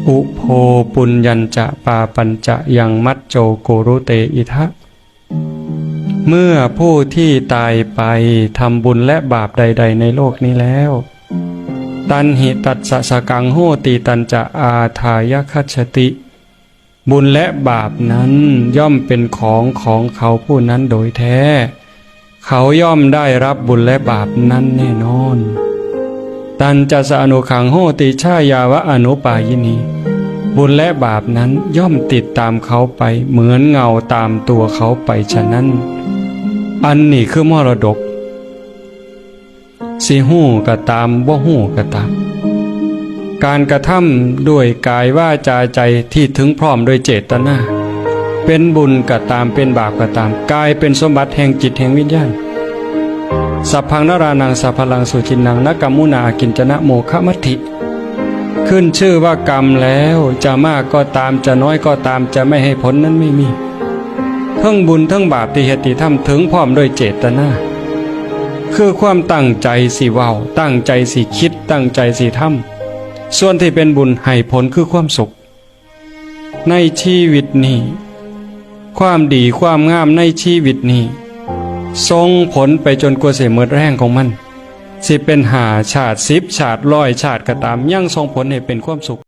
ອຸໂພ ປຸນຍັນຈະ ປາປັນຈະ ຍັງ ມັດໂຈ ກຸລຸເຕ ອິທະ. ເມື່ອຜູ້ທີ່ຕາຍໄປທຳບຸນແລະບາບໃດໆໃນໂລກນີ້ແລ້ວ, ຕັນຫິຕັດສະສະກັງໂຫຕິ ຕັນຈະ ອາທາຍະ ຄັດສະຕິ. ບຸນແລະບາບນັ້ນຍ່ອມເປັນຂອງຂອງເຂົາຜູ້ນັ້ນໂດຍແທ້. ເຂົາຍ່ອມໄດ້ຮັບບຸນແລະບາບນັ້ນແນ່ນອນ. ຕັນຈະສະອະນຸຂັງໂຫຕິ ຊາຍາວະອະນຸປາຍິນີ. ບຸນແລະບາບນັ້ນຍ່ອມຕິດຕາມເຂົາໄປເໝືອນເງົາຕາມຕົວເຂົາໄປ. ສະນັ້ນ, ອັນນີ້ຄືມໍລະດົກ. ຊິຮູ້ກໍຕາມ, ບໍ່ຮູ້ກໍຕາມ, ການກະທຳດ້ວຍກາຍ, ວາຈາ, ໃຈ ທີ່ເຖິງພ້ອມດ້ວຍເຈດຕະນາ, ເປັນບຸນກໍຕາມ, ເປັນບາບກໍຕາມ, ກາຍເປັນສົມບັດແຫ່ງຈິດແຫ່ງວິນຍານ. ສັບພັງນະຣານັງ ສັບພະລັງ ສຸຈິນນັງ ນະກຳມຸນາ ອາກິນຈະນະ ໂມຄະມັດຖິ. ຂຶ້ນຊື່ວ່າກຳແລ້ວ, ຈະມາກກໍຕາມ, ຈະນ້ອຍກໍຕາມ, ຈະໄມ່ໃຫ້ຜົນນັ້ນໄມ່ມີ. ເຖິງບຸນເຖິງບາບທີ່ເຮັດທີ່ທຳ ເຖິງພ້ອມດ້ວຍເຈດຕະນາ, ຄືຄວາມຕັ້ງໃຈຊິເວົ້າ, ຕັ້ງໃຈຊິຄິດ, ຕັ້ງໃຈຊິທຳ. ສ່ວນທີ່ເປັນບຸນໃຫ້ຜົນຄືຄວາມສຸກໃນຊີວິດນີ້. ຄວາມດີຄວາມງາມໃນຊີວິດນີ້ ສົ່ງຜົນໄປຈົນກວ່າຊິໝົດແຮງຂອງມັນ, ຊິເປັນຫ້າຊາດ, ສິບຊາດ, ຮ້ອຍຊາດກໍຕາມ, ຍັງສົ່ງຜົນໃຫ້ເປັນຄວາມສຸກ.